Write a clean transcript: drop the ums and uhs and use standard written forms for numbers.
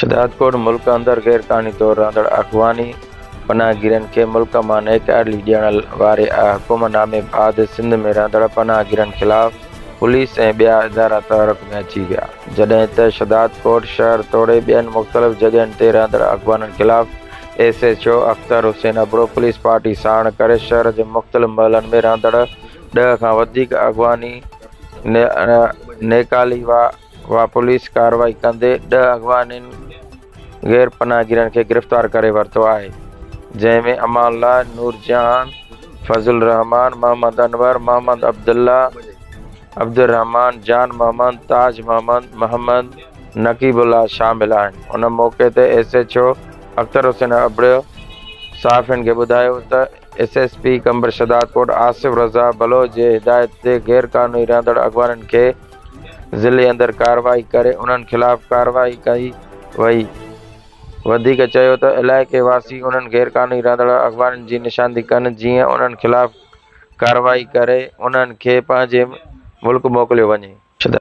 شهدادڪوٽ، ملڪ اندر غيرقانوني طور رهندڙ افغاني پناهگيرن کي ملڪ مان نيڪالي ڏيڻ واري حڪم نامي بعد سنڌ ۾ رهندڙ پناهگيرن خلاف پوليس ۽ ٻيا ادارا تحرڪ ۾ اچي ويا، جڏهن ته شهدادڪوٽ شهر توڙي ٻين مختلف جڳهين تي رهندڙ افغانن خلاف S H O Akhtar Hussain Abro police party ساڻ ڪري شهر جي مختلف محلن ۾ رهندڙ ڏهه کان وڌيڪ افغاني نيڪالي وا پوليس ڪارروائي ڪندي ڏهه اغوانين غير پناهگيرن کي گرفتار ڪري ورتو آهي، جنهن ۾ امان الله، نور جهان، فضل الرحمان، محمد انور، محمد عبدالله، عبدالرحمان، جان محمد، تاج محمد، محمد نقيب الله شامل آهن. ان موقعي تي S H O Akhtar Hussain Abro صحافين کي ٻڌايو ته S S P Qambar Shahdadkot Asif Raza Baloch جي هدايت تي غير قانوني رهندڙ اغوانين کي ضلعي اندر ڪارروائي ڪري انهن خلاف ڪارروائي ڪئي وئي. وڌيڪ چيو ته علائقي واسي انهن غيرقانوني رهندڙ اغواڻين جي نشاندهي ڪن جيئن انهن خلاف ڪارروائي ڪري انهن کي پنهنجي ملڪ موڪليو وڃي.